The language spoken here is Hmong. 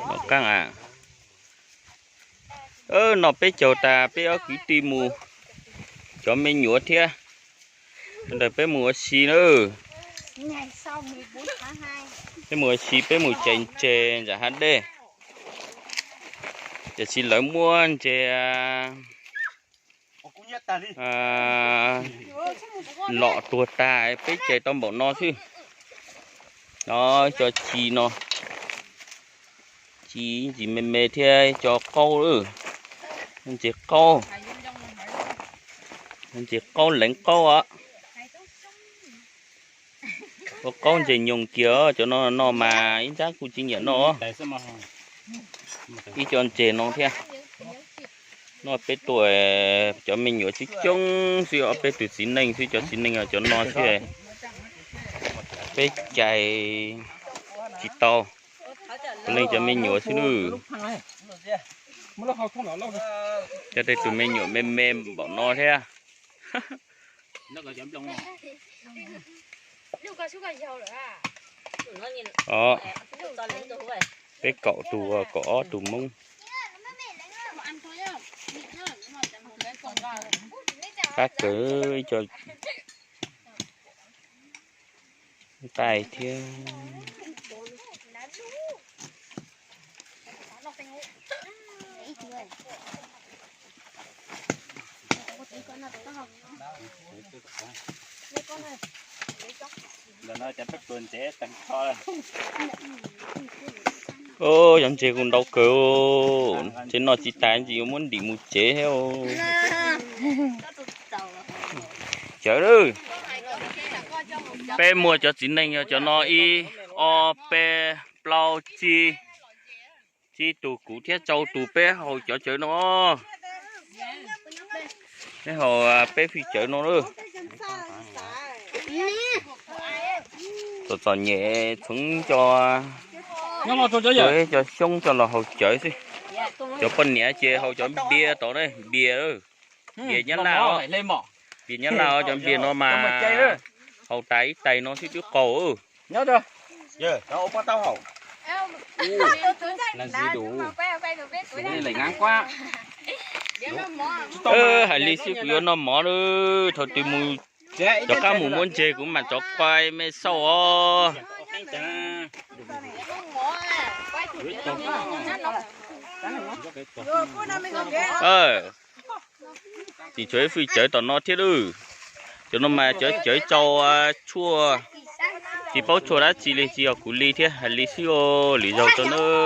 Los qaab a. No peb caug tas peb ob kwv tij mus, cov me nyuam thiab, ntawm peb mus ua si na. Peb mus ua si, peb mus cais ntses ntawm hav dej. Tiam sis lawv muab ntses lom tuag tag, peb cais tau npaum no xwb. No cov ci no, ci ntsis me me thiab cov qaub, ntses qaub, ntses qaub leev qaub os. Ua qaub ntses nyoos kiag, cov no no mas ib nrab kuj tsis nyiam noj. Ib co ntses no thiab. No peb tuaj, cov me nyuam coob coob xwb, ob peb tus txiv neej xwb, cov txiv neej cov no xwb. Peb cais tsis tau, puav leej cov me nyuam xwb nawb. Cov tej tus me nyuam me me npaum no thiab. Peb kaum tus, kaum ob tus Hmoob. Qab kawg, ib co nqaij thiab. Cov ntses kuj ntau kawg, tsev no tsis tas ntsis yuav muab ntim mus tsev thiab. Cawv, peb muaj cov txiv neej yog cov no ib, ob, peb, plaub, tsib, tsib tus, kuv thiab rau tus peb haus cov cawv no. Peb haus, peb fij cawv no lawm. Txom txom nyem txhoov cov, cov xyoob coj los haus cawv xwb. Cov poj niam ces haus cov npias tod ne, npias, npias nyab laj, npias nyab laj, cov npias no mas haus tas ib tais no xwb twb qaug. Hais li xwb kuv yuav noj mov lawm, thaum twg mus, rov qab mus muab ntses kuv mam rov qab mej xauj os. Tim tshuav ib fwj cawv tom no thiab lawm. Cov no mas cov cawv tsau tshuaj, tsis paub tshuaj dab tsi li, tsis yog kuv li thiab, hais li xwb os, lwm zaug tso nawb.